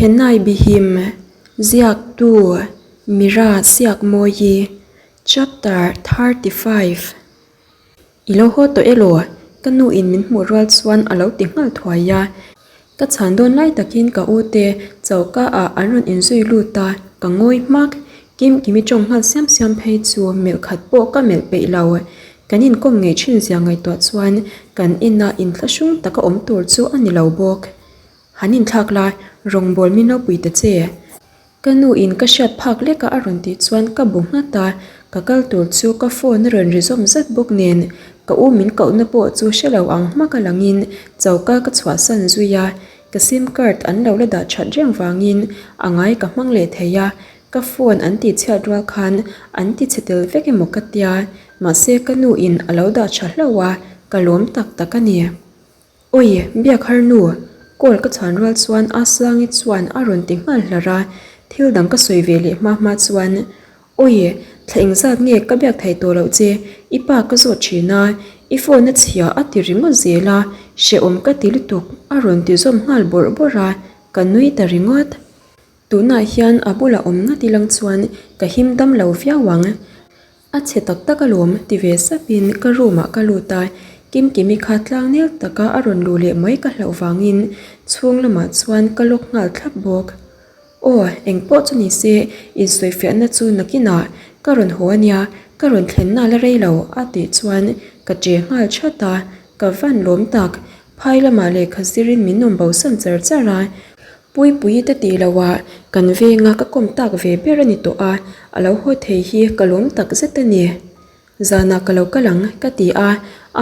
Thenai Bihim, Ziaktu, Mira Siakmawi, Chapter 35. I lo haw tawh elaw? Ka nu in min hmuh rual chuan a lo ti nghal thuai a. Ka chhan dawn lai takin ka u te choka ah an rawn inzui lut a, ka ngawi hmak. Kim Kimi tawng nghal siam siam phei chu melh khat pawh ka melh peih lo. Kan inkawm ngei thin zia ngaihtuah chuan kan ina inthlahrung taka awm tur chu a ni lo bawk. Han inthlak la, rawngbâwl min lo pui ta che. Ka nu in ka hriat phak lek a a rawn tih chuan ka bu nghat a, ka kal tur chu ka phone a rawn ri zawm zat bawk nen ka u min kohna pawh chu hre lo ang hmak a langin choka ka chhuahsan zui a, ka sim card an lo la dah that reng vangin a ngai ka hmang leh thei a, ka phone an tih chhiat rual khan an ti chhe tel vek emaw ka tia, mahse ka nu in a lo dah tha hlauh a, ka lawm tak tak a ni. Awi, biak har nu, call ka chhan rual chuan Asangi chuan a rawn ti nghal hlar a, thil dang ka sawi ve leh hma hma chuan, Awi, thla engzat nge ka biak thei tawh loh che, i pa ka zawt thin a, i phone a chhia a ti ringawt zel a, hrehawm ka ti lutuk a rawn ti zawm nghal bawrh bawrh a, ka nui ta ringawt. Tunah hian a bulah awm ngat ilang chuan ka him dam lo viau ang. A chhe tak tak alawm ti ve sapin ka room ah ka lut a, Kimkimi kha tlangnel taka a rawn luh leh mai ka hlauh vangin chhung lamah chuan ka lock nghal thlap bawk. Aw, engpawh chu ni se insawifiahna chu nakinah ka rawn haw ania, ka rawn thlenna la rei lo a tih chuan ka che nghal that a, ka van lawm tak. Phai lamah lehkha zirin min awm bosan char char a, Puipuii te tih loh ah kan venga ka kawm tak ve ber a ni tawh a, a lo haw thei hi ka lawm tak zet a ni. Zanah ka lo kal ang ka ti a,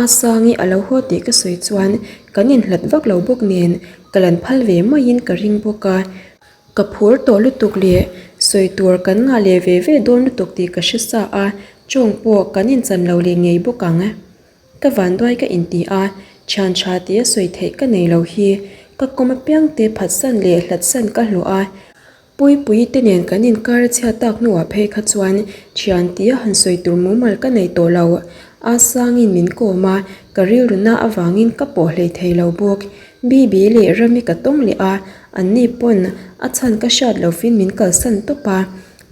Asangi a lo haw tih ka sawi chuan kan inhlat vak lo bawk nen ka lan phal ve maiin ka ring bawk a. Ka phur tawh lutuk leh sawi tur kan ngah leh ve ve dawn lutuk tih ka hre sa a, chawng pawh kan inchan lo leh ngei bawk ang. Ka vanduai ka inti a, thian tha tia sawi theih ka nei lo hi ka kawm apiang te phatsan leh hlatsan ka hlawh a, Puipuii te nen kan inkar a chhiat tak hnuah phei kha chuan thian tia han sawi tur mumal ka nei tawh lo. A sangin min kawm a, ka rilruna avangin ka pawh hlei thei lo bawk. Bibi leh Rami ka tawng leh a, anni pawn a chhan ka hriat lovin min kalsan tawp a.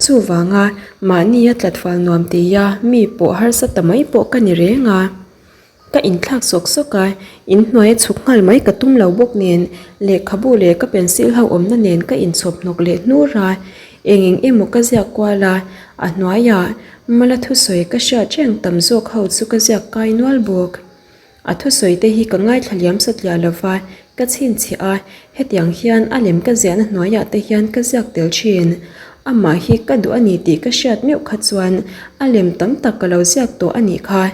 Chuvanga mahnia tlatfal nuam tia mi pawh harsa ta mai pawh ka ni reng a. Ka inthlak sawk sawk a, inhnuai a chhuk nghal mai ka tum lo bawk nen lehkhabu leh ka pencil ho awmna nen ka inchhawp hnawk leh hnur a. Eng eng emaw ka ziak kual a, a hnuaiah mala thusawi ka hriat reng tam zawk ho chu ka ziak kai nual bawk. A thusawi te hi ka ngaithla liam satliah lova, ka chhinchhiah a, hetiang hian a lem ka ziahna hnuaiah te hian ka ziak tel thin. Amah hi ka duh a ni tih ka hriat meuh kha chuan a lem tam tak ka lo ziak tawh a nih kha.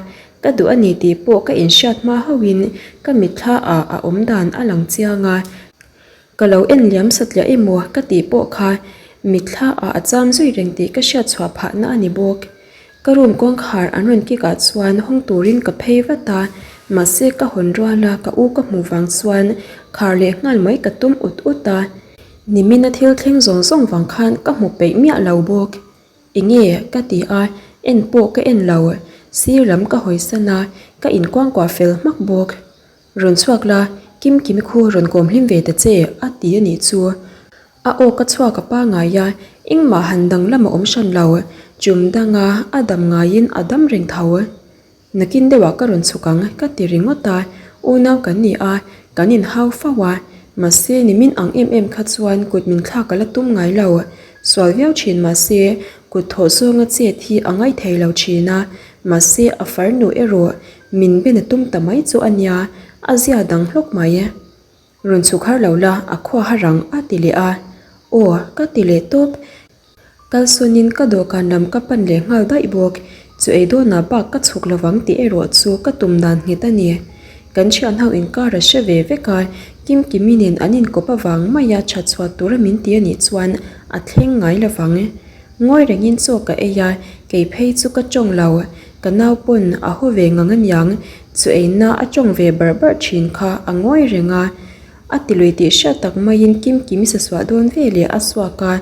Ka duh a ni tih pawh ka inhriat hma hauhin ka mitthla ah a awm dan a lang chiang a. Ka lo en liam satliah emaw ka tih pawh kha mitthla ah a cham zui reng tih ka hriat chhuah phahna a ni bawk. Ka room kawngkhar an rawn kick ah chuan hawng turin ka phei vat a, mahse ka hawn rual a ka u ka hmuh vang chuan khar leh nghal mai ka tum ut ut a. Nimina thil thleng zawng zawng vang khan ka hmu peih miah lo bawk. Enge ka ti a, en pawh ka en lo. Sir lam ka hawi san a, ka inkuangkuah fel hmak bawk. Rawn chhuak la, Kim Kimi khu rawn kawm hlim ve ta che, a ti a nih chu. A aw ka chhuak a pangai a, engmah han dang lam a awm hran lo. Chum danga a dam ngaiin a dam reng tho. Nakin deuhah ka rawn chhuk ang, ka ti ringawt a. Unau kan ni a, kan inhau fo a. Mahse, nimin ang em em kha chuan kut min thlak a la tum ngai lo. Sual viau thin mahse, kut thawh zawnga chet hi a ngaithei lo thin a. Mahse, a farnu erawh Min ben a tum ta mai chu a nia, a zia dang hlawk mai. Rawn chhuk har lo la, a khua har ang a ti leh a. Aw, ka ti leh tawp. Kalsawnin ka dawhkan lam ka pan leh nghal daih bawk. Chu ei dawnah bak ka chhuk lovang tih erawh chu ka tum dan nghet a ni. Kan thian ho inkar a hre ve vek a, Kimkimi nen an inkawp avang maia that chhuah tura min ti a nih chuan a thleng ngai lovang. Ngawi rengin chaw ka ei a, kei phei chu ka tawng lo. Ka nau pawn a haw ve ngang aniang, chu eina a tawng ve barh barh thin kha a ngawi reng a. A ti lui tih hriat tak maiin Kimkim sa suah dawn ve leh a suak a,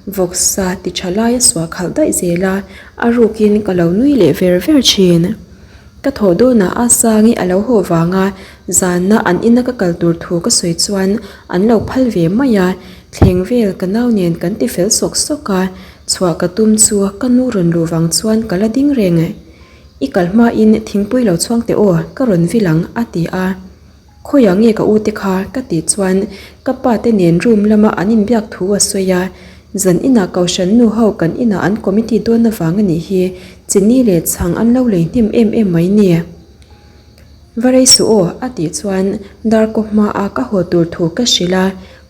vawksa ti tha lai a suah khalh daih zel a, a rukin ka lo nui leh ver ver thin. Ka thawh dawnah a Sangi a lo haw vanga zana an ina ka kal tur thu ka sawi chuan an lo phal ve mai a, thleng vel ka nau nen kan ti fel sawk sawk a, chhuah ka tum chu ka nu rawn luh vang chuan ka la ding reng. I kal hmain thingpui lo chhuang teh aw, ka rawn vil ang a ti a. Khawiah nge ka u te kha? ka tih chuan ka pa te nen room lama an inbiak thu a sawi a, zan inah Kohhran nu ho kan inah an committee dawn avang a nih hi, chini leh chhang an lo lei hnem em em mai ni. Va rei suh aw a tih chuan darkaw hmaah ka haw tur thu ka hrilh a,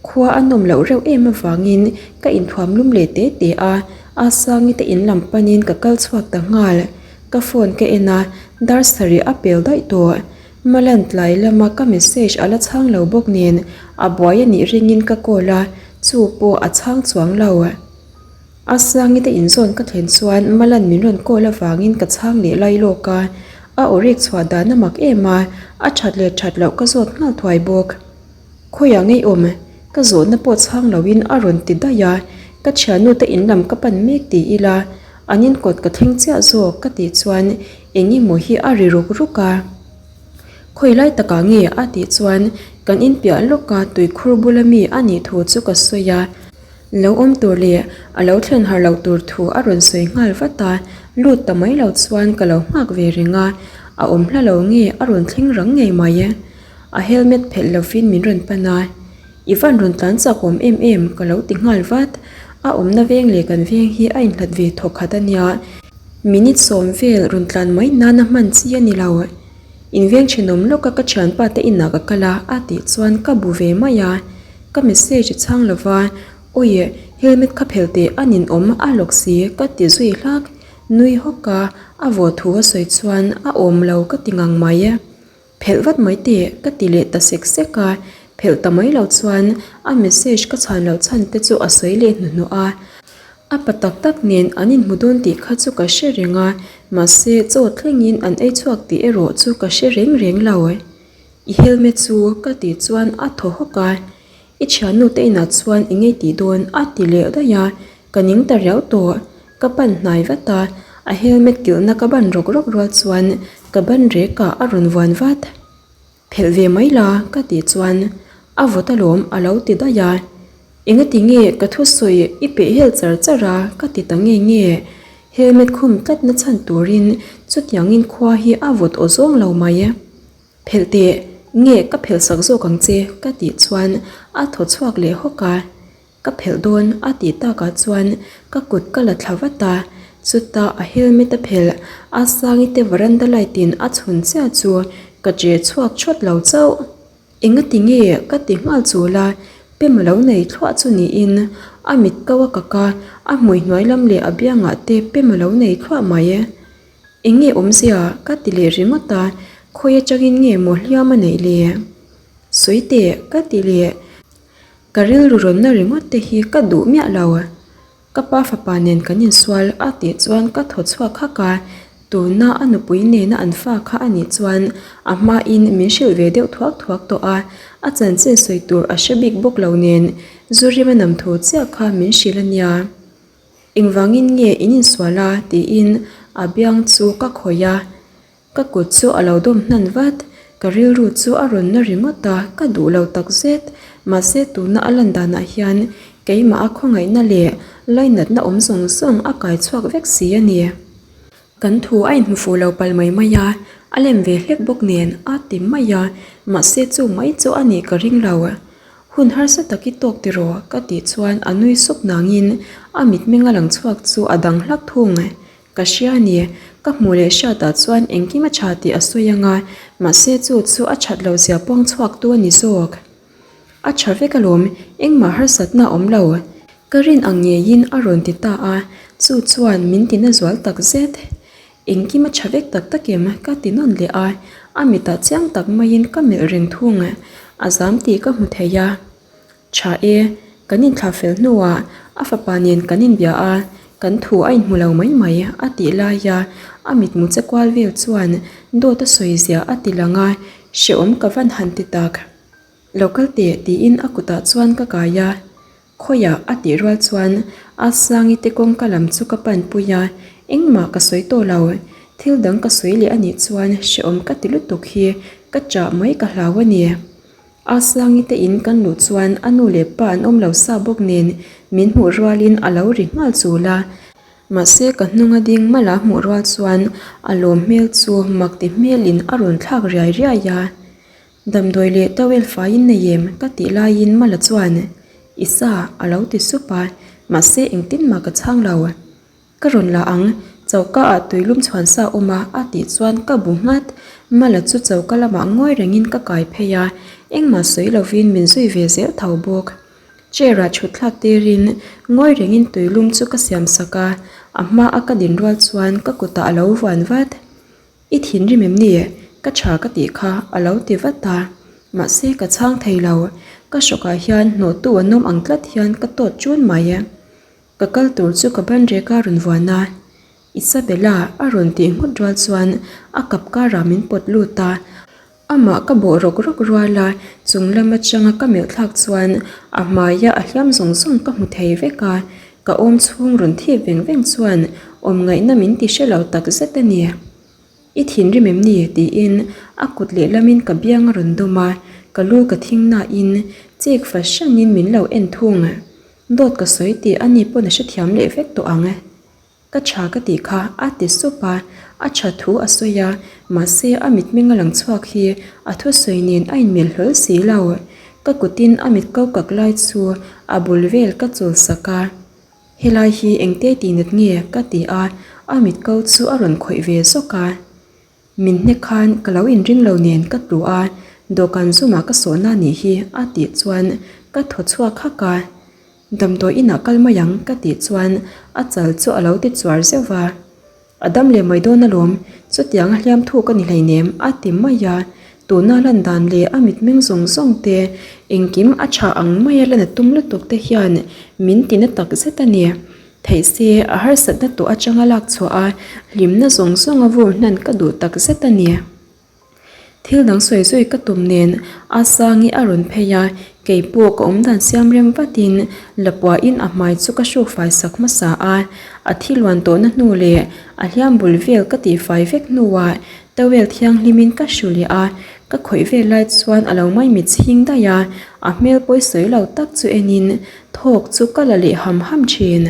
khua a nawm loh reuh em avangin ka inthuam lum leh te te a, Asangi te in lam panin ka kal chhuak ta nghal. Ka phone ka en a, dar sarih a pel daih tawh. Malan tlai lama ka message a la chhang lo bawk nen a buai a nih ringin ka call a, chu pawh a chhang chuang lo. A Sangi te inzawn ka thlen chuan Malan min rawn call avangin ka chhang leh lai lawk a, a aw rek chhuah dan a mak em a, a that leh that loh ka zawt nghal thuai bawk. Khawiah ngei awm? Ka zawhna pawh chhang loin a rawn ti daih a, ka thiannu te in lam ka pan mek ti ila, an in kawt ka thleng chiah zawk ka tih chuan eng emaw hi a ri ruk ruk a. Khawi lai takah nge a tih chuan kan in piah lawka tuikhur bula mi a nih thu chu ka sawi a, lo awm tur leh a lo thlen har loh tur thu a rawn sawi nghal vat a, lut ta mai lo chuan ka lo nghak ve reng a, a awm hla lo nge a rawn thleng rang ngei mai. A helmet phelh lovin min rawn pan a, I van rawn tlan chak awm em em ka lo ti nghal vat. A awmna veng leh kan veng hi a inhlat ve thawk khat a nia. Minute sawm vel rawn tlan mai nana hman chi a ni lo. In veng thenawm lawka ka thianpa te inah ka kal a, a tih chuan ka bu ve mai a. Ka message chhang lova, Awi, helmet kha phelh teh a ninawm a lawk si ka ti zui hlak. Nui hawk a, a vaw thu a sawi chuan a awm lo ka ti ngang mai. Phelh vat mai teh ka ti leh ta sek sek a, phelh ta mai lo chuan a message ka chhan loh chhan te chu a sawi leh hnuhnawh a. A pa tak tak nen an inhmu dawn tih kha chu ka hre reng a, mahse chaw thlengin an ei chhuak tih erawh chu ka hre reng reng lo. I helmet chu ka tih chuan a thaw hawk a, I thiannu te inah chuan i ngei tih dawn a ti leh daih a, ka ning ta riau tawh. Ka pan hnai vat a, a helmet kilhna ka ban rawk rawk rual chuan ka ban rek ah a rawn vuan vat. Phelh ve mai la ka tih chuan a vawt alawm a lo ti daih a, engati nge ka thusawi i peh hel char char a ka ti ta nge nge. Helmet khum tlatna chhan turin chutiangin khua hi a vawt aw zawng lo mai. Phelh teh, nge ka phelh sak zawk ang che ka tih chuan a thaw chhuak leh hawk a, ka phelh dawn a tih takah chuan ka kut ka la thla vat a, chutah a helmet a phelh a Sangi te veranda light in a chhun chiah chu ka che chhuak thawt lo chauh. Engati nge ka ti nghal chul a, pem a lo nei thluah chu niin a mit ko a kak a, a hmui hnuai lam leh a biangah te pem a lo nei thluah mai. Eng nge awmzia? ka ti leh ringawt a, khawi atangin nge maw hliam a neih le? Sawi teh ka ti leh. Ka rilru rawnna ringawt te hi ka duh miah lo. Ka pa fapa nen kan insual a tih chuan ka thaw chhuak hak a, tuna a nupui nena an fa kha a nih chuan a hmain min hrilh ve deuh thuak thuak tawh a, a chanchin sawi tur a hre bik bawk lo nen Zurima nam thu chiah kha min hrilh a nia. Engvangin nge in insual a? tiin a biang chu ka khawih a, ka kut chu a lo dawm hnan vat. Ka rilru chu a rawn na ringawt a, ka duh lo tak zet. Mahse tuna a lan danah hian keimah a khawngaihna leh lainatna awm zawng zawng a kai chhuak vek si a ni. Kan thu a inhmu fuh lo pal mai mai a, a lem ve hlek bawk nen a ti mai a, mahse chu mai chu a nih ka ring lo. Hun harsa tak i tawk tiraw? ka tih chuan a nui sup nangin a mitmeng a lang chhuak chu a dang hlak thung. Ka hria a ni, ka hmuh leh hriatah chuan engkim a tha tih a sawi ang a, mahse chu chu a that lo zia puang chhuak tu a ni zawk. A tha vek alawm, engmah harsatna a awm lo. Ka rin ang ngeiin a rawn ti ta a, chu chuan min tina zual tak zet. Engkim a tha vek tak tak em? ka ti nawn leh a, a mitah chiang tak maiin ka melh reng thung. A zam tih ka hmu thei a. Tha e, kan inthlah fel hnuah a fapa nen kan inbia a, kan thu a inhmu lo mai mai a tih laia a mitmu che kual vel chuan dawt a sawi zia a ti lang a, hrehawm ka van han ti tak. Lo kal teh tiin a kutah chuan ka kai a. Khawiah a tih rual chuan a Sangi te kawngka lam chu ka pan pui a, engmah ka sawi tawh lo. Thil dang ka sawi leh a nih chuan hrehawm ka ti lutuk hi ka chah mai ka hlau a ni. A Sangi te in kan luh chuan a nu leh pa an awm lo sa bawk nen min hmuh rualin a lo ri nghal chul a. Mahse ka hnunga ding mala hmuh rual chuan a lawm hmel chu mak ti hmelin a rawn thlak riai riai a. Damdawi leh towel faiin nei em? ka tih laiin Mala chuan I sa a lo ti sup a, mahse engtin mah ka chhang lo. Ka rawn la ang, choka ah tuilum chhuan sa awm a a tih chuan ka bu nghat. Mala chu choka lamah ngawi rengin ka kai phei a, engmah sawi lovin min zui ve zel tho bawk. Chair ah thut thlak tirin ngawi rengin tuilum chu ka siam sak a, a hma a ka din rual chuan ka kutah a lo vuan vat. I thinrim em ni? Ka tha ka tih kha a lo ti vat a, mahse ka chhang thei lo. Ka hrawkah hian hnawhtu an awm ang tlat hian ka tawt chun mai. Ka kal tur chu ka ban rek a rawn vuan a, Isabella a rawn tih nghut rual chuan a kap karah min pawt lut a, amah ka bawh rawk rawk rual a, chung lam atanga ka melh thlak chuan a hmaia a hliam zawng zawng ka hmu thei vek a, ka awm chhung rawn thip veng veng chuan awm ngaihna min ti hre lo tak zet a ni. I thinrim em ni? tiin a kut lehlamin ka biang a rawn dawm a, ka lu ka thing nain chik fahranin min lo en thung. Dawt ka sawi tih a ni pawn a hrethiam leh vek tawh ang. Ka tha ka tih kha a ti sup a, a tha thu a sawi a, mahse a mitmeng a lang chhuak hi a thusawi nen a inmel hlawl si lo. Ka kutin a mit ko kak lai chu a bul vel ka chul sak a. Helai hi engte tih nat nge ka ti a, a mit ko chu a rawn khawih ve zawk a. Min hnek khan ka lo inring lo nen ka tlu a, dawhkan zumah ka sawhna nih hi a tih chuan ka thaw chhuak hak a. Damdawi inah kal mai ang ka tih chuan a chal chu a lo ti chuar zeuh va. A dam leh mai dawn alawm, chutiang a hliam thuk a ni hleinem a ti mai a. Tuna lan dan leh a mitmeng zawng zawng te, engkim a tha ang maia lan a tum lutuk te hian min ti na tak zet a ni. Theih se, a harsatna tawh atanga lak chhuah a, hlimna zawng zawng a vur hnan ka duh tak zet a ni. Thil dang sawi zui ka tum nen a Sangi a rawn phei a, kei pawh ka awm dan siam rem vatin Lapuain a hmai chu ka hruk fai sak hmasa a, a thi luan tawhna hnu leh a hliam bul vel ka tih fai vek hnuah towel thianghlimin ka hru leh a, ka khawih vel lai chuan a lo maimit chhing daih a, a hmel pawi sawi lo tak chu enin Thawk chu ka la leh ham ham thin.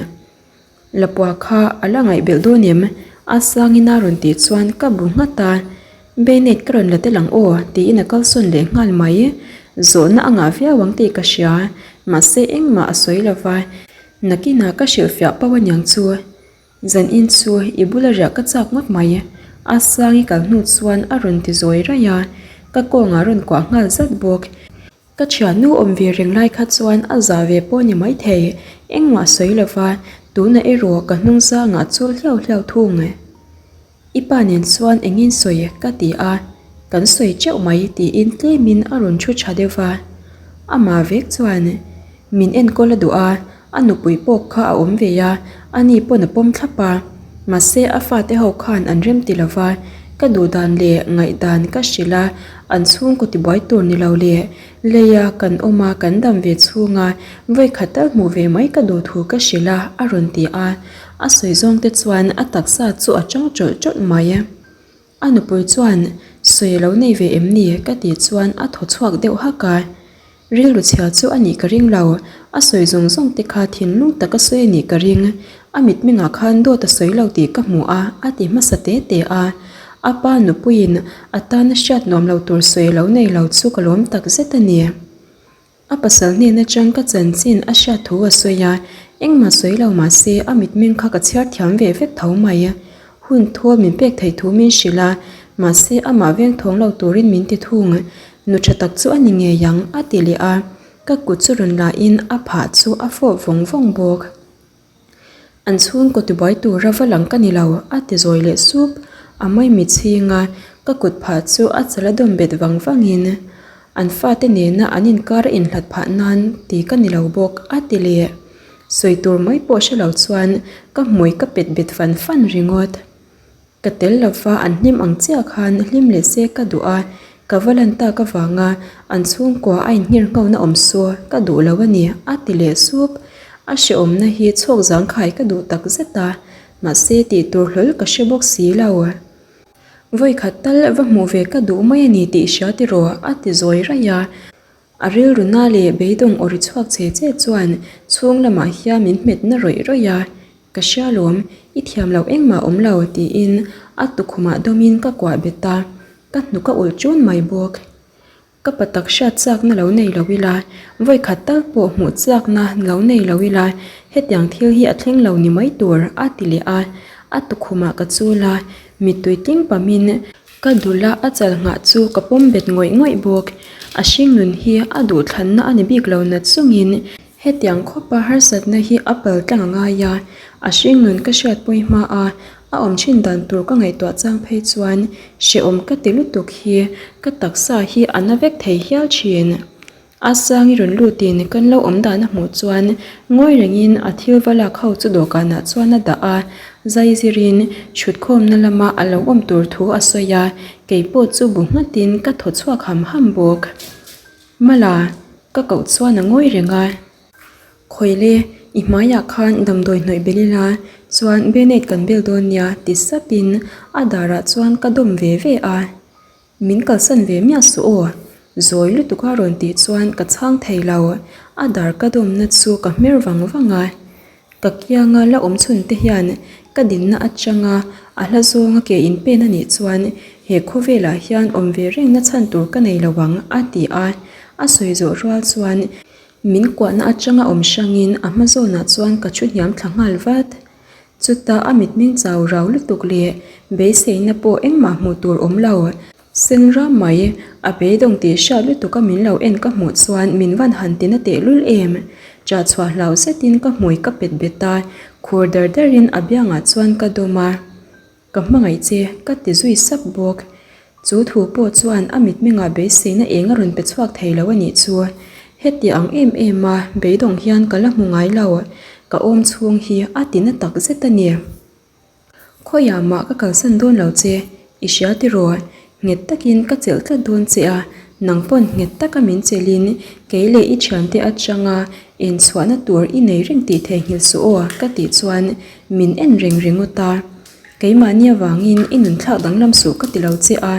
Lapua kha a la ngaihbelh dawn em? A sangin a rawn tih chuan ka bu nghat a. Beinet ka rawn la tel ang aw tiin a kalsawn leh nghal mai. Zawhna a ngah viau ang tih ka hria. Mahse engmah a sawi lo va. Nakinah ka hrilhfiah pauh aniang chu. Zanin chu i bula riah ka chak ngawt mai. A sangi kal hnu chuan a rawn ti zawi raih a. Ka kawngah rawn kuah nghal zat bawk. Ka thiannu awm ve reng lai kha chuan a za ve pawh ni maithei, engmah sawi lova tunah erawh ka hnung zangah chul hliau hliau thung. I pa nen chuan engin sawi ka ti a, kan sawi teuh mai tiin tlemin a rawn thu tha deuh va. Amah vek chuan min enkawl a duh a, a nupui pawh kha a awm ve a, ani pawn a pawm thlap a. Mahse a fate ho khan an rem ti lova, ka duh dan leh ngaihdan ka hrilh a, an chhungkaw tibuai tur ni lo leh leia kan awm a kan dam ve chhunga vawikhat tal hmuh ve mai ka duh thu ka hrilh a a rawn ti a, a sawi zawng te chuan a taksa chu a chang tawlh tawlh mai. A nupui chuan sawi a lo nei ve em ni ka tih chuan a thaw chhuak deuh hak a, rilru chhia chu a nih ka ring lo, a sawi zawng zawng te kha thinlung taka sawi a nih ka ring, a mitmengah khan dawt a sawi lo tih ka hmu a a ti hmasa te te a, a pa nupuiin a tana hriat nuam lo tur sawi a lo nei lo chu ka lawm tak zet a ni. A pasal hnen atang ka chanchin a hriat thu a sawi a, engmah sawi lo mah se a mitmeng kha ka chhiar thiam ve vek tho mai. Hun thawl min pek theih thu min hrilh a, mahse amah veng thawng lo turin min ti thung. Nu tha tak chu a ni ngei ang, a ti leh a, ka kut chu rawn lahin a phah chu a fawp vawng vawng bawk. An chhungkaw tibuai tura va lang ka ni lo, a ti zawi leh sup. A maimi chhinga ka kut phah chu a chal a dawm bet vang vangin an fate nena an inkar a inhlat phah nan ti ka ni lo bawk, a ti leh. Sawi tur mai pawh hre lo chuan ka hmui ka pet bet fan fan ringawt. Ka tel lova an hlim ang chiah khan hlim leh se ka duh a, ka va lan tak avanga an chhungkua a inhngir nghona awm su ka duh lo a ni, a ti leh sup. A hrehawmna hi chhawk zangkhai ka duh tak zet a, mahse tih tur hlawl ka hre bawk si lo. Vawi khat tal va hmuh ve ka duh mai a ni tih hria tiraw a ti zawi raih a. A rilru na leh beidawng aw ri chhuak che che chuan chhung lamah hian min hmet na rawih rawih a. Ka hria lawm, i thiam loh engmah awm lo tiin a tukhumah dawmin ka kuah bet a, ka hnuk a ulh ṭun mai bawk. Ka pa tak hriat chakna lo nei lo ila, vawi khat tal pawh hmuh chakna lo nei lo ila, hetiang thil hi a thleng lo ni mai tur a ti leh a, a tukhumah ka chul a, mittui tling pamin ka dul a a chal nghah chu ka pawm bet ngawih ngawih bawk. A hringnun hi a duhthlanna a ni bik lo nat chungin Hetiang khawpa harsatna hi a pal tlang a ngai a, a hringnun ka hriatpui hma a, a awm thin dan tur ka ngaihtuah chang phei chuan hrehawm ka ti lutuk hi ka taksa hi a na vek thei hial thin. A sangi rawn lutin kan lo awm dan a hmuh chuan ngawi rengin a thil va lak ho chu dawhkanah chuan a dah a, zai zirin chhutkhawmna lama a lo awm tur thu a sawi a, keipawh chu bu nghatin ka thaw chhuak ham ham bawk. Mala, ka koh chuan a ngawi reng a. Khawile, i hmaiah khan damdawi hnawih belh ila chuan Band-aid kan bel dawn nia ti sapin a darah chuan ka dawm ve ve a. Min kalsan ve miah suh aw, zawi lutuk a rawn tih chuan ka chhang thei lo, a dar ka dawmna chu ka hmer vang vang a. Ka kianga la awm chhun te hian ka dinna atanga a hla zawnga ke in pen a nih chuan he khawvelah hian awm ve rengna chhan tur ka nei lo ang a ti a. A sawi zawh rual chuan min kuahna atanga awm hrangin a hma zawnah chuan ka thu hniam thla nghal vat. Chutah a mitmeng chau rau lutuk leh beiseina pawh engmah hmuh tur awm lo. Sen ram mai, a beidawng tih hriat lutuk a min lo en ka hmuh chuan min van han ti na tehlul em? Ṭah chhuah hlau zetin ka hmui ka pet bet a, khur dar darin a biangah chuan ka dawm a. Ka hmangaih che, ka ti zui sap bawk. Chu thu pawh chuan a mitmengah beiseina eng a rawn pe chhuak thei lo a nih chu. Heti ang em em a beidawng hian ka la hmu ngai lo, ka awm chhung hi a ti na tak zet a ni. Khawiah mah ka kalsan dawn lo che, i hria tiraw? Nghet takin ka chelh tlat dawn che a, nang pawn nghet taka min chelhin kei leh i thiante atanga inchhuahna tur i nei reng tih theihnghilh suh aw ka tih chuan min en reng ringawt a. Keimahni avangin i nunthlak danglam suh ka ti lo che a,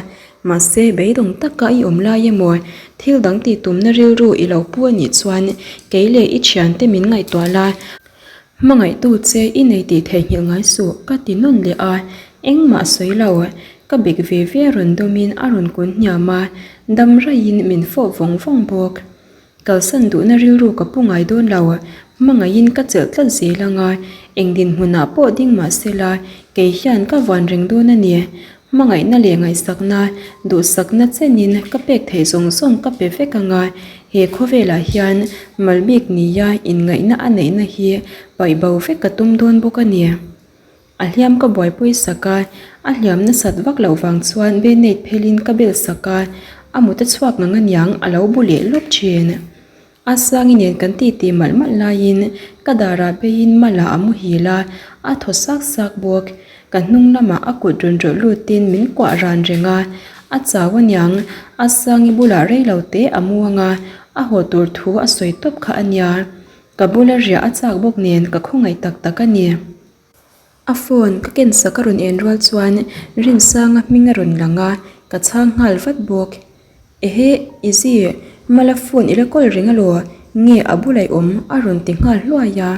mahse beidawng taka i awm lai emaw thil dang tih tumna rilru i lo pu anih chuan kei leh i thiante min ngaihtuah la, Hmangaihtu che i nei tih theihnghilh ngai suh ka ti nawn leh a, engmah sawi lo. Ka bek ve ve rawn dawmin a rawn kun hniam a, dam raihin min fawh vawng vawng bawk. Kalsan duhna rilru ka pu ngai dawn lo, hmangaihin ka chelh tlat zel ang a, eng dinhmunah pawh ding mah sela kei hian ka vuan reng dawn a ni. Hmangaihna leh ngaihsakna, duhsakna chenin ka pek theih zawng zawng ka pe vek ang a, he khawvelah hian malbik nia inngaihna a neihna hi paih bo vek ka tum dawn bawk a ni. A hliam ka buaipui sak a, a hliam nasat vak loh vang chuan band-aid phelin ka bel sak a, a mut a chhuak ngang aniang a lo bu leh lawp thin. A sangi nen kan titi malh malh laiin ka darah beiin malah a muhil a, a thaw sak sak bawk. Ka hnung lamah a kut rawn rawlh lutin min kuah ran reng a, a chau aniang a sangi bulah rei lo te a muang a, a haw tur thu a sawi tawp kha a nia. Ka bula riah a chak bawk nen ka khawngaih tak tak a ni. A phone ka ken sak a rawn en rual chuan Rinsanga hming a rawn lang a, ka chhang nghal vat bawk. Ehe, Izzy, Mala phone i la kawl reng alaw? Nge a bulah i awm? a rawn ti nghal hluai a.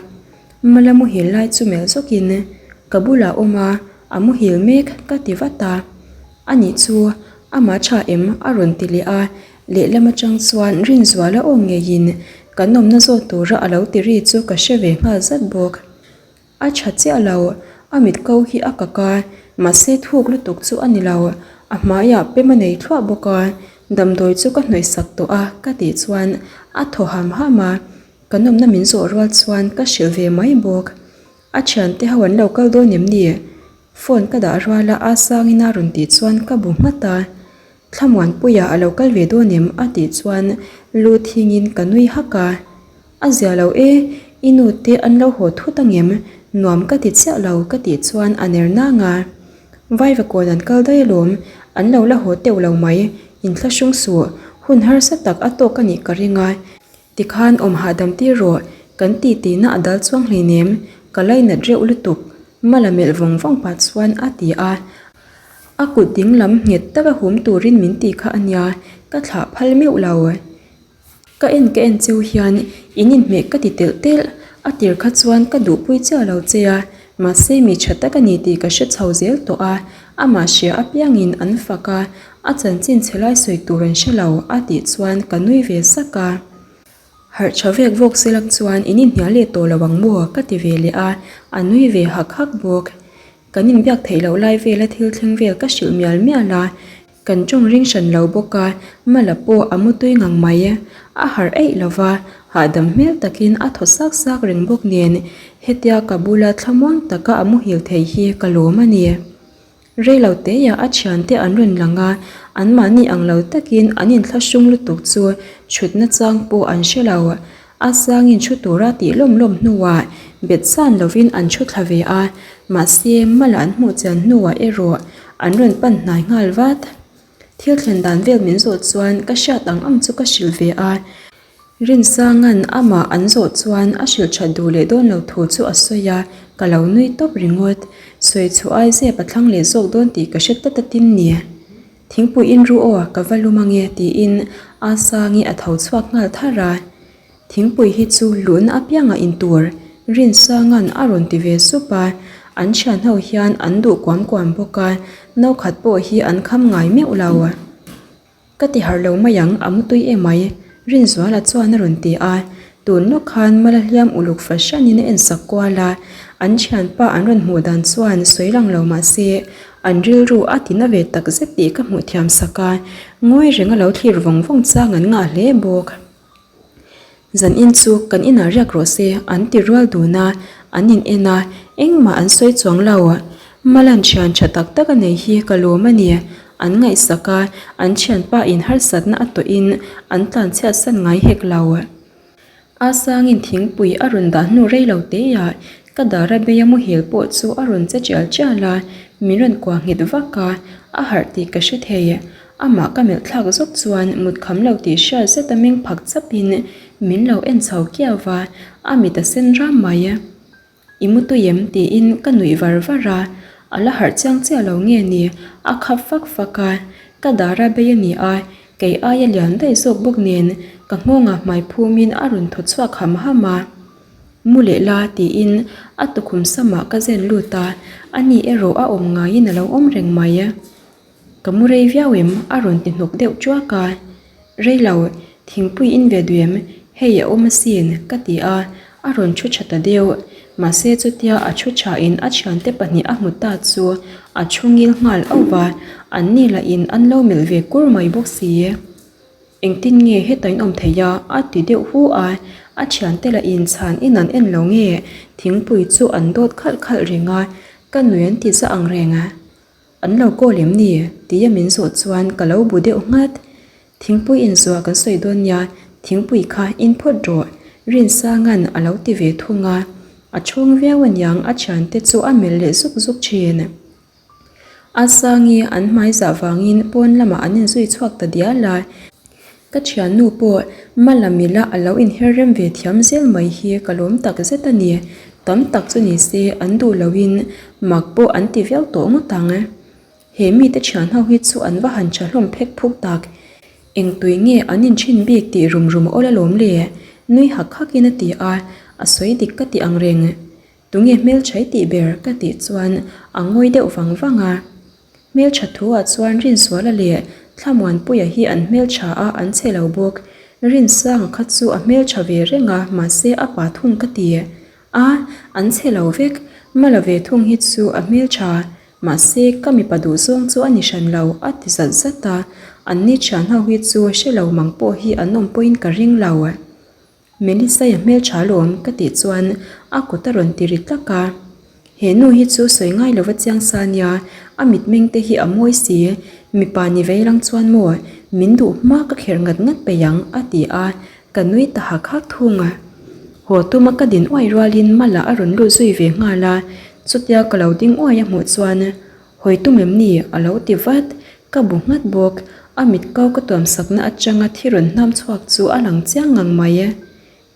Mala muhil lai chu melh zawkin ka bulah a awm a, a muhil mek ka ti vat a. Anih chu, amah tha em? a rawn ti leh a, lehlam atang chuan Rinzuala aw ngeiin kan awmna zawt tura a lo ti ri chu ka hre ve nghal zat bawk. A tha chiah lo, a mit ko hi a kak a, mahse thuk lutuk chu a ni lo, a hmaiah pem a nei thluah bawk a, damdawi chu ka hnawih sak tawh a ka tih chuan a thaw ham ham a, ka nawmna min zawh rual chuan ka hrilh ve mai bawk. A thiante ho an lo kal dawn em ni? Phone ka dah rual a, a sangin a rawn tih chuan ka bu nghat a, Thlamuanpuia a lo kal ve dawn em? a tih chuan lu thingin ka nui hak a. A zia lo e, i nu te an lo haw thut angem? Nuam ka ti chiah lo ka tih chuan a ner nang a. Vaivakawn an kal daih alawm, an lo la haw teuh lo mai, inthlahrung suh, hun harsa tak a tawk a nih ka ring a. Tikhan awm hahdam tir rawh, kan ti tihna a dal chuang hleinem, ka lainat reuh lutuk, mala melh vawng vawng pah chuan a ti a. A kut dinglam nghet taka hum turin min ti kha a nia, ka thlah phal meuh lo. Ka en ka en cheu hian in inhmeh ka ti telh telh, a tir kha chuan ka duhpui chiah lo che a, mahse mi tha tak a ni tih ka hre chho zel tawh a, amah hria apiangin an fak a, a chanchin chhe lai sawi tur an hre lo a tih chuan ka nui ve sak a. Harh tha vek vawk selak chuan in inhnial leh tawh lo ang maw ka ti ve leh a, a nui ve hak hak bawk. Kan inbiak theih loh lai vela thil thleng vel ka hrilh mial mial a, Kan tawng ring hran lo bawk a, Mala pawh a mutui ngang mai. A harh eih lo va, hahdam hmel takin a thaw sak sak reng bawk nen, hetia ka bula thlamuang taka a muhil thei hi ka lawm a ni. Reilo teia a thiante an rawn lang a, anmahni ang lo takin an inthlahrung lutuk chu thutna chang pawh an hre lo. A sangin thu tura tih lawm lawm hnuah bet san lovin an thu thla ve a, mahse mala an hmuh chian hnuah erawh an rawn pan hnai nghal vat. Thil thlen dan vel min zawh chuan ka hriat ang ang chu ka hrilh ve a, Rinsanga'n amah an zawh chuan a hrilh that duh leh dawn lo thu chu a sawi a, ka lo nui tawp ringawt. Sawi chhuah ai zep a thlang leh zawk dawn tih ka hre tlat a tin ni. Thingpui in ru aw, ka va lum ange tiin a Sangi a tho chhuak nghal thar a. Thingpui hi chu luhna apiangah in tur Rinsanga'n a rawn ti ve sup a, an thian ho hian an duh kuam kuam bawk a, no khat pawh hi an kham ngai meuh lo. Ka ti harh lo mai ang, a mutui emai, Rinzuala chuan a rawn ti a. Tun lawk khan Mala hliam uluk fahranin a ensak kual a, an thianpa an rawn hmuh dan chuan sawi lang lo mah se an rilru a ti na ve tak zet tih ka hmuh thiam sak a, ngawi reng a lo thlir vawng vawng chang an ngah hle bawk. Zan in chu kan inah riak rawh se an ti rual dun a, an in en a, engmah an sawi chuang lo. Malan thian tha tak tak a nei hi ka lawm a ni. An ngaihsak a, an thianpa in harsatna a tawhin an tlanchhiat san ngai hek lo. A sangin thingpui a rawn dah hnu rei lo teiah ka dara beia muhil pawh chu a rawn che tial tial a, min rawn kuah nghet vak a, a harh tih ka hre thei. Amah ka melh thlak zawk chuan mut kham lo tih hriat zet a meng phak chapin min lo en chho kiau va, a mit a sen ram mai. I mu tui em? tiin ka nuih var var a, a la harh chiang chiah lo nge ni, a khap fak fak a, ka dara bei a ni a, kei aia lian daih zawk bawk nen ka nghawngah hmai phumin a rawn thaw chhuak ham ham a. Mu leh la tiin a tukhum samah ka zen lut a, ani erawh a awm ngaiin a lo awm reng mai. Ka mu rei viau em? a rawn ti hnawk deuh ṭuak a. Rei lo, thingpui in ve duh em? Hei a awm asin, ka ti a, a rawn ṭhu ṭha ta deuh. Mahse chutia a ṭhu ṭhain a ṭhiante pahnih a hmu ta chu a ṭhu ngil nghal auh va, anni lahin an lo melh ve kur mai bawk si. Engtin nge heta in awm thei a? a ti deuh hu a, a thiante lah in chhan in an en lo nge thingpui chu an dawt khalh khalh reng a, ka nui an ti za ang reng a. An lo call em ni? Tia min zawh chuan ka lo bu deuh nghat. Thingpui inzuah kan sawi dawn nia, thingpui kha in phawt rawh, Rinsanga'n a lo ti ve thung a. A chhung viau aniang a thiante chu a melh leh zuk zuk thin. A Sangi an hmai zah vangin pawn lamah an inzui chhuak ta dial a. Ka thiannu pawh Mala mila a lo inher rem ve thiam zel mai hi ka lawm tak zet a ni. Tam tak chu ni se an duh loin mak pawh an ti viau tawh ngawt ang. He mite thian ho hi chu an va han tha hlawm phek phuk tak. Eng tui nge an inthin bik tih rum rum awl alawm le? Nui hak hakin a ti a, a sawi dik ka ti ang reng. Tunge hmelchhai tih ber ka tih chuan a ngawi deuh vang vang a. Hmeltha thu ah chuan Rinsuala leh Thlamuanpuia hi an hmeltha a an che lo bawk. Rinsanga kha chu a hmeltha ve reng a mahse a pa thung ka ti a, an che lo vek. Mala ve thung hi chu a hmeltha mahse ka mipa duhzawng chu a ni hran lo a ti zat zat a, anni thian ho hi chu hre lo mang pawh hi an awm pawhin ka ring lo. Melissa-i a hmeltha alawm ka tih chuan a kut a rawn ti ri tlak a. He nu hi chu sawi ngai lova chiang sa nia, a mitmeng te hi a mawi si, mipa ni vei lang chuan maw min duh hma ka kherh ngat ngat peih ang a ti a, ka nui ta hak hak thung a. Haw tuma ka din uai rualin Mala a rawn lut zui ve nghal a, chutia ka lo ding uai a hmuh chuan Hawi tum em ni? a lo ti vat. Ka bu nghat bawk. A mit kau ka tuam sakna atanga thi rawn hnam chhuak chu a lang chiang ngang mai.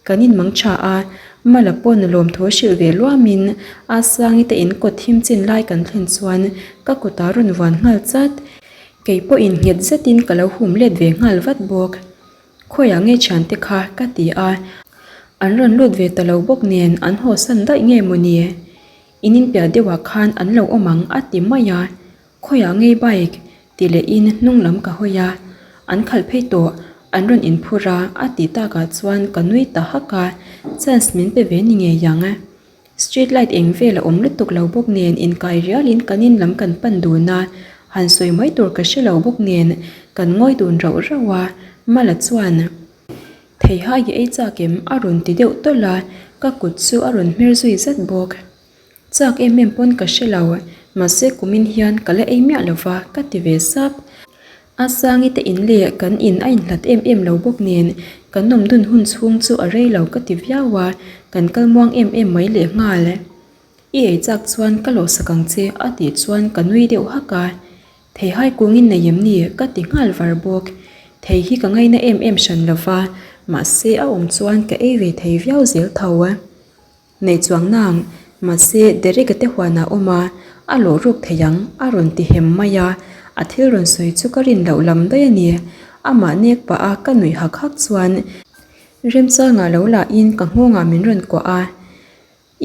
Kan inmang tha a, Mala pawn lawmthu hrilh ve luamin Asangi te in kawt thim chin lai kan thlen chuan ka kutah rawn vuan nghal chat. Kei pawhin nghet zetin ka lo hum let ve nghal vat bawk. Khawiah nge thiante kha ka ti a, an rawn lut ve ta lo bawk nen an haw san daih nge mawni? In inpiah deuhah khan an lo awm ang a ti mai a, Khawiah ngei bike? ti lehin hnung lam ka hawi a, an khalh phei tawh, an rawn inphur a a tih takah chuan ka nui ta hak a, chance min pe ve ni ngei ang. Street light eng vel a awm lutuk lo bawk nen inkai rialin kan in lam kan pan dun a, han sawi mai tur ka hre lo bawk nen kan ngawi dun rauh rauh a, Mala chuan Theihai i ei chak em? a rawn ti deuh tawlh a, ka kut chu a rawn hmer zui zat bawk. Chak em em pawn ka hre lo, mahse kumin hian ka la ei miah lo va ka ti ve sap. A Sangi te in leh kan in a inhlat em em lo bawk nen kan awm dun hun chhung chu a rei lo ka ti viau a, kan kal muang em em mai leh nghal. I ei chak chuan ka lawhsak ang che a tih chuan ka nui deuh hak a. Theihai kungin nei em ni ka ti nghal var bawk. Thei hi ka ngaina em em hran lo va, mahse a awm chuan ka ei ve thei viau zel tho. Nei chuang nang, mahse Derek-a te huan ah awm a, a lawh ruk thei ang a rawn ti hem mai a, a thil rawn sawi chu ka rin loh lam daih a ni. Amah nek pah a ka nuih hak hak chuan remchangah lo lah in ka nghawngah min rawn kuah a,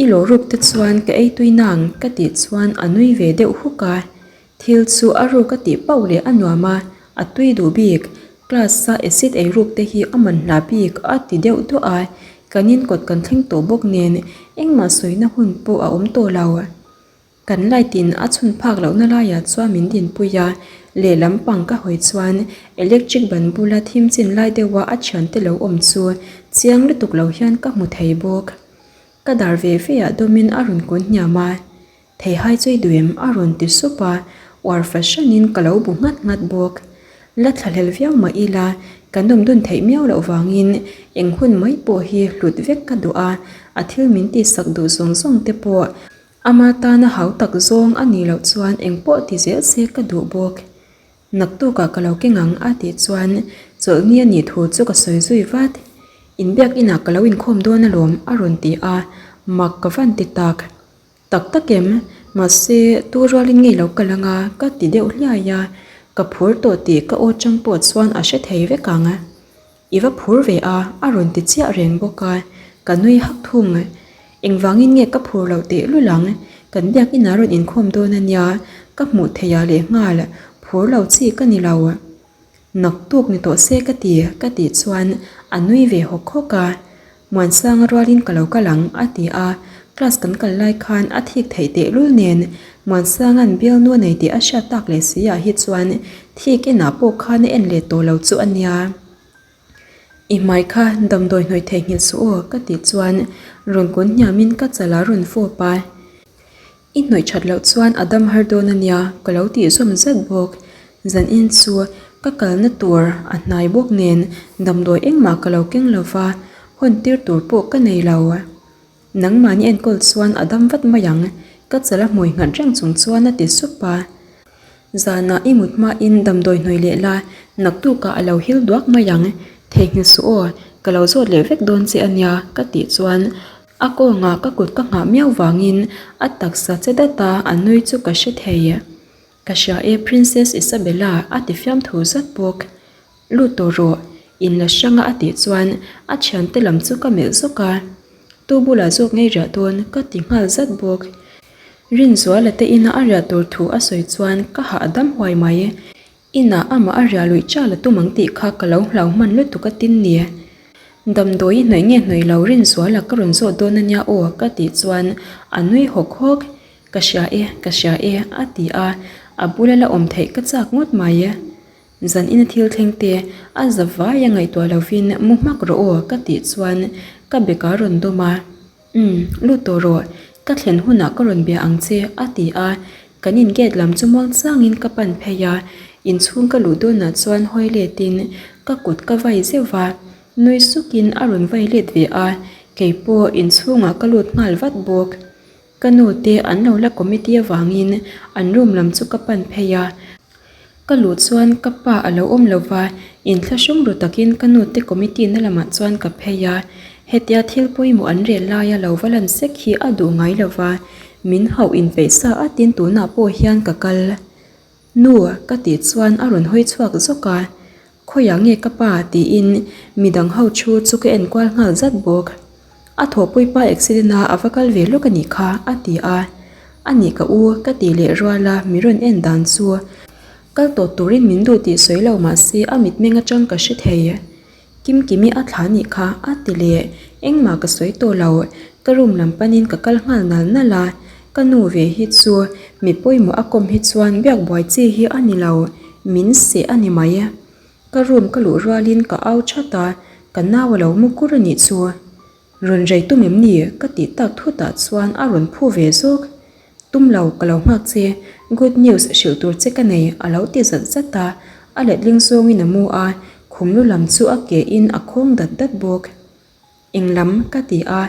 I lawh ruk te chuan ka ei tui nang ka tih chuan a nui ve deuh huk a, Thil chu a ruk a tih pauh leh a nuam a, a tui duh bik. Class a acid ei ruk te hi a man hla bik a ti deuh duah a, kan in kawt kan thleng tawh bawk nen engmah sawina hun pawh a awm tawh lo. Kan light in a chhun phak lohna laiah chuan min dinpui a, lehlam pang ka hawi chuan electric ban bula thim chin lai deuha a thiante lo awm chu chiang lutuk lo hian ka hmu thei bawk. Ka dar ve ve ah dawmin a rawn kun hniam a. Theihai chu i duh em? a rawn ti sup a, uar fahranin ka lo bu nghat nghat bawk. La thlahlel viau mah ila, kan awm dun theih miau loh vangin eng hun mai pawh hi hlut vek ka duh a, a thil min tihsak duh zawng zawng te pawh ama tana hau tak zawng a nih loh chuan eng pawh ti zel se ka duh bawk. Naktukah ka lo keng ang a tih chuan chawlhni a nih thu chu ka sawi zui vat. Inbiak inah ka lo inkhawm dawn alawm a rawn ti a, mak ka van ti tak. Tak tak em? Mahse, tu rualin ngei lo kal anga ka ti deuh hliai a, ka phur tawh tih ka aw chang pawh chuan a hre thei vek ang. I va phur ve a, a rawn ti chiah reng bawk a, ka nui hak thung. Engvangin nge ka phur loh teh lul ang? Kan biak inah rawn inkhawm dawn a nia, ka hmuh theih ah lehnghal phur lo chi ka ni lo. Naktuk ni tawh se ka ti, ka tih chuan a nui ve hawk hawk a. Muansanga rualin ka lo kal ang, a ti a. Class kan kal lai khan a thik theih tehlul nen Muansanga'n bialnu a nei tih a hriat tak leh si ah hi chuan thik enah pawh khan a en leh tawh lo chu a nia. I hmai kha damdawi hnawih theihnghilh suh aw, ka tih chuan rawn kun hniamin ka chalah rawn fawp a. I hnawih that loh chuan a dam har dawn a nia ka lo tih zawm zat bawk. Zan in chu ka kalna tur a hnai bawk nen damdawi engmah ka lo keng lo va, hawn tir tur pawh ka nei lo. Nangmahni enkawl chuan a dam vat mai ang, ka chal a hmui nghat reng chung chuan a ti sup a. Zanah i mut hmain damdawi hnawih leh la, naktukah a lo hil duak mai ang. Theihnghilh suh aw, ka lo zawt leh vek dawn che a nia ka tih chuan a kawngah ka kut ka nghah miau vangin a taksa che dat a, a nui chu ka hre thei. Ka hria e Princess Isabella a ti fiamthu zat bawk. Lut tawh rawh, in la hranga a tih chuan a thiante lam chu ka melh zawk a. Tu bulah zawk ngei riah dawn ka ti nghal zat bawk. Rinzuala te ina a riah tur thu a sawi chuan ka hah a dam huai mai. Inah amah a riah luih chal a tum ang tih kha ka lo hlau hman lutuk a tin ni. Damdawi i hnawih nge hnawih lo Rinzuala ka rawn zawt dawn a nia aw ka tih chuan a nui hawk hawk. Ka hria e, ka hria e a ti a, a bula la awm theih ka chak ngawt mai. Zan ina thil thleng te a za vai a ngaihtuah lovin mu hmak rawh aw ka tih chuan ka bek a rawn dawm a. Umm, lut tawh rawh, ka thlen hunah ka rawn bia ang che a ti a, kan in gate lam chu muang changin ka pan phei a, inchhung ka luh dawnah chuan hawi letin ka kut ka vai zeuh va, nui sukin a rawn vai let ve a, keipawh inchhungah ka lut nghal vat bawk. Ka nu te an lo la committee avangin an room lam chu ka pan phei a, ka luh chuan ka pa a lo awm lo va, inthlahrung ru takin ka nu te committee na lamah chuan ka phei a. Hetia thil pawimawh an rel laia lo va lan sek hi a duh ngai lo va, min hauh inpeih sa atin tunah pawh hian ka kal. Nu, ka tih chuan a rawn hawi chhuak zawk a, Khawiah nge ka pa? tiin midang ho thu chu ka en kual nghal zat bawk. A thawhpui pa accident a a va kal ve lawk a nih kha, a ti a. A nih ka u, ka tih leh rual a, mi rawn en dan chu kal tawh turin min duh tih sawi lo mah se a mitmeng atang ka hre thei. Kimkimi a thla nih kha, a ti leh. Engmah ka sawi tawh lo, ka room lam panin ka kal nghal nal nal a. Ka nu ve hi chu mi pawimawh a kawm hi chuan biak buai chi hi a ni lo, min seh a ni mai. Ka room ka luh rualin ka au that a, ka nau a lo mu kur a nih chu. Rawn rei tum em ni? Ka tih tak thutah chuan a rawn phu ve zawk. Tum lo, ka lo nghak che, good news hrilh tur che ka nei a lo ti zat zat a, a letling zawngin a mu a, khum lu lam chu a ke in a khawng dat dat bawk. Eng lam? Ka ti a,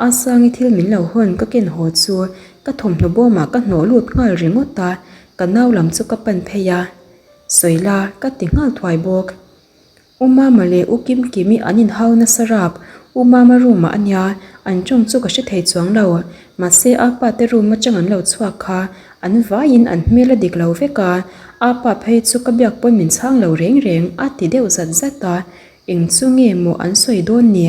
a Sangi thil min lo hawn ka ken haw chu ka thawmhnaw bawmah ka hnawh lut nghal ringawt a, ka nau lam chu ka pan phei a, Sawi la, ka ti nghal thuai bawk. U Mama leh U Kimkimi an inhau nasa rap, U Mama room ah a nia, an tawng chu ka hre thei chuang lo. Mahse a pa te room atang an lo chhuak kha, an vaiin an hmel a dik lo vek a, a pa phei chu ka biak pawn min chhang lo reng reng a ti deuh zat zat a, eng chu nge maw an sawi dawn ni?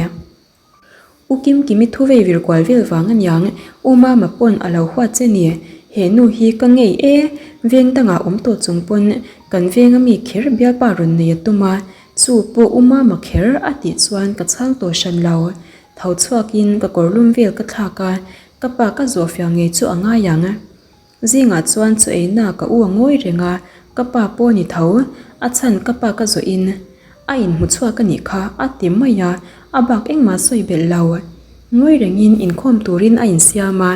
U Kimkimi thu vei vir kual vel vang aniang, U Mama pawn a lo huat che ni. He nu hi ka ngei e, veng dangah awm tawh chung pawn kan venga mi kher bialpa rawn nei a tum a, chu pawh U Mama kher a tih chuan ka chhang tawh hran lo. Tho chhuakin ka kawrlum vel ka thlak a, ka pa ka zawhfiah ngei chu a ngai ang. Zingah chuan chu eina ka u a ngawi reng a, ka pa pawh ni tho, a chhan ka pa ka zawhin a inhmu chhuak a nih kha a ti mai a, a bak engmah sawi belh lo. Ngawi rengin inkhawm turin a insiam a,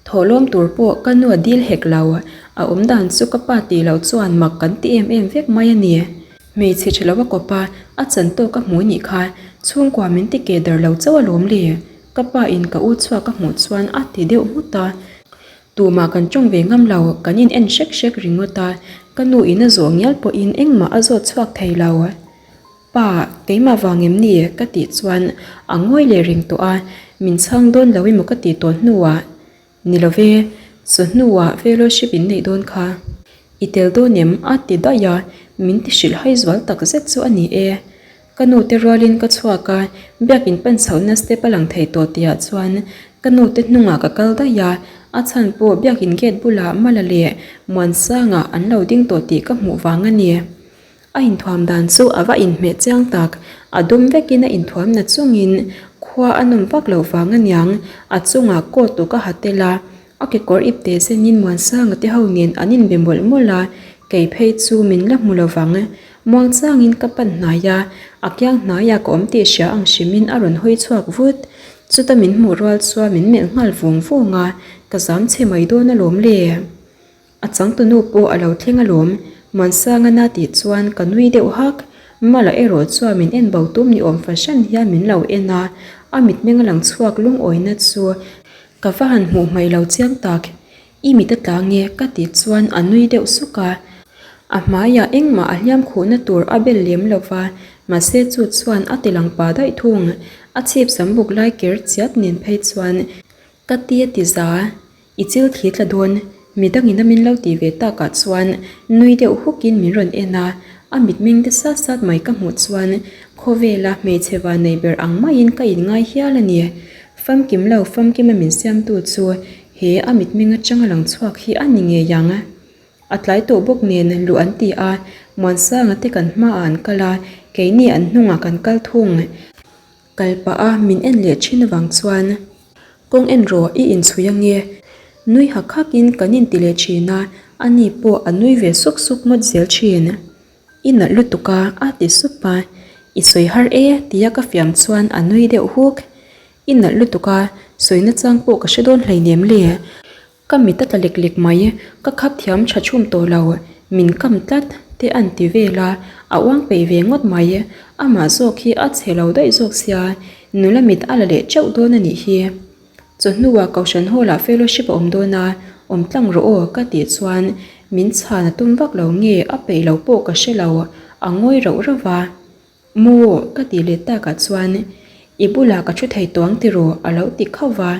thawhlawm tur pawh ka nu a dil hek lo, a awm dan chu ka pa tih loh chuan mak kan ti em em vek mai a ni. Hmeichhe tha lo a kawp a, a chan tawk a hmu nih kha, chhungkua min ti ke dar lo chauh alawm le, ka pa in ka u chhuak a hmuh chuan a ti deuh nghut a. Tumah kan tawng ve ngam lo, kan in en hrek hrek ringawt a, ka nu in a zawh ngial pawhin engmah a zawt chhuak thei lo. Pa, keimah vang em ni? ka tih chuan a ngawi leh reng tawh a, min chhang dawn lo emaw ka tih tawh hnuah, Ni lo ve, chawhnuah fellowship in neih dawn kha. I tel dawn em? a ti daih a, min ti hrilh hai zual tak zet chu a ni e. Ka nu te rualin ka chhuak a, biakin pan chhohna step a lang thei tawh tihah chuan ka nu te hnungah ka kal daih a, a chhan pawh biakin gate bulah Mala leh Muansanga an lo ding tawh tih ka hmuh vang a ni. A inthuam dan chu a va inhmeh chiang tak, a dum vekin a inthuam na chungin khua a nawm vak loh vang aniang, a chungah coat uk a ha tel a, A kekawr ipte zenin Muansanga te ho nen an inbe mawlh mawlh a, kei phei chu min la hmu lo vang. Muangchangin ka pan hnai a, a kiang hnaiah ka awm tih hria ang hrimin a rawn hawi chhuak vut. Chuta min hmuh rual chuan min melh nghal vung vung a, ka zam chhe mai dawn alawm le. A changtunu pawh a lo thleng alawm, Muansanga na tih chuan ka nui deuh hak. Mala erawh chuan min en bo tum ni awm fahran hian min lo en a, a mitmeng a lang chhuak lungawina chu ka va han hmuh hmaih lo chiang tak. I mit a tla nge? ka tih chuan a nui deuh suk a. A hmaiah engmah a hliam khuhna tur a bel lem lo va, mahse chu chuan a ti lang pah daih thung. A chhip sam buk lai ker chiat nen phei chuan ka ti a ti za. I chil thli tla dawn, midangin a min lo tih ve takah chuan nui deuh hukin min rawn en a, a mitmeng te sat sat mai ka hmuh chuan khawvela hmeichhe van nei ber ang maiin ka inngai hial a ni. Famkim lo famkima min siamtu chu he a mitmeng atanga lang chhuak hi a ni ngei ang. A tlai tawh bawk nen luh an ti a, Muansanga te kan hmaah an kal a, keini an hnungah kan kal thung. Kal pah a min en leh thin avang chuan kawng en rawh i inchhui ange. Nui hak hak in kan inti leh thin a, ani pawh a nui ve suk suk ngawt zel thin. I nalh lutuk a a ti sup a, i sawi har e tia ka fiam chuan a nui deuh huk. I nalh lutuk a, sawi nachang pawh ka hre dawn hleinem le. Ka mit a tla lek lek mai, ka khap thiam tha chhum tawh lo, min kam tlat te an ti vel a, a uang peih ve ngawt mai, amah zawk hi a chhe lo daih zawk sia, nula mit a la leh teuh dawn a nih hi. Chawhnuah Kohhran Hall ah fellowship a awm dawn a, awm tlang rawh aw ka tih chuan min chhan a tum vak lo nge a peih lo pawh ka hre lo, a ngawi rauh rauh va. Maw? Ka tih leh takah chuan I bulah ka thu thei tawh ang tiraw? a lo ti khauh va.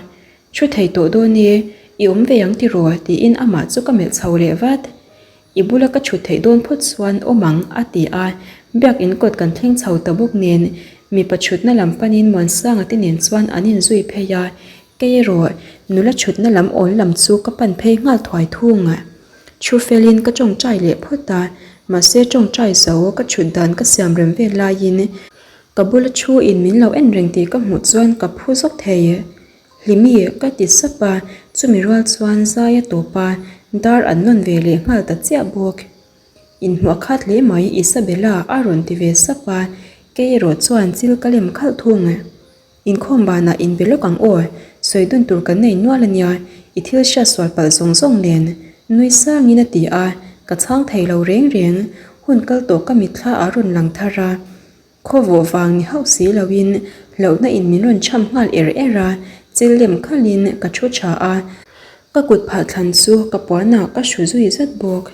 Thu thei tawh dawn e, i awm ve ang tiraw? tiin amah chu ka melh chho leh vat. I bula ka chhut theih dawn phawt chuan awm ang, a ti a. Biakin kawt kan thleng chho ta bawk nen, mipa chhutna lam panin Muansanga te nen chuan an inzui phei a. Kei erawh nula chhutna lam awl lam chu ka pan phei nghal thuai thung. Thu felin ka tawngtai leh phawt a, mahse tawngtai zo ka chhut dan ka siam rem vel laiin ka bula thu in min lo en reng tih ka hmuh chuan ka phu zawk thei. Hlimi ka ti sap a, chumi rual chuan zai a tawp a, dar an nawn ve leh nghal ta chiah bawk. Inhmuah khat hle mai Isabella a rawn ti ve sap a, kei erawh chuan chil ka lem khalh thung. Inkhawm banah inbe lawk ang aw, sawi dun tur kan nei nual a nia, i thil hriat sual palh zawng zawng nen. Nui sangin a ti a, ka chhang thei lo reng reng, hun kal tawh ka mitthla a rawn lang thar a. Khawvawh vang ni hauh si loin hlauhna in min rawn cham nghal er er a, chil lem khalhin ka thu tha a, ka kut phah thlan chu ka puanah ka hru zui zat bawk.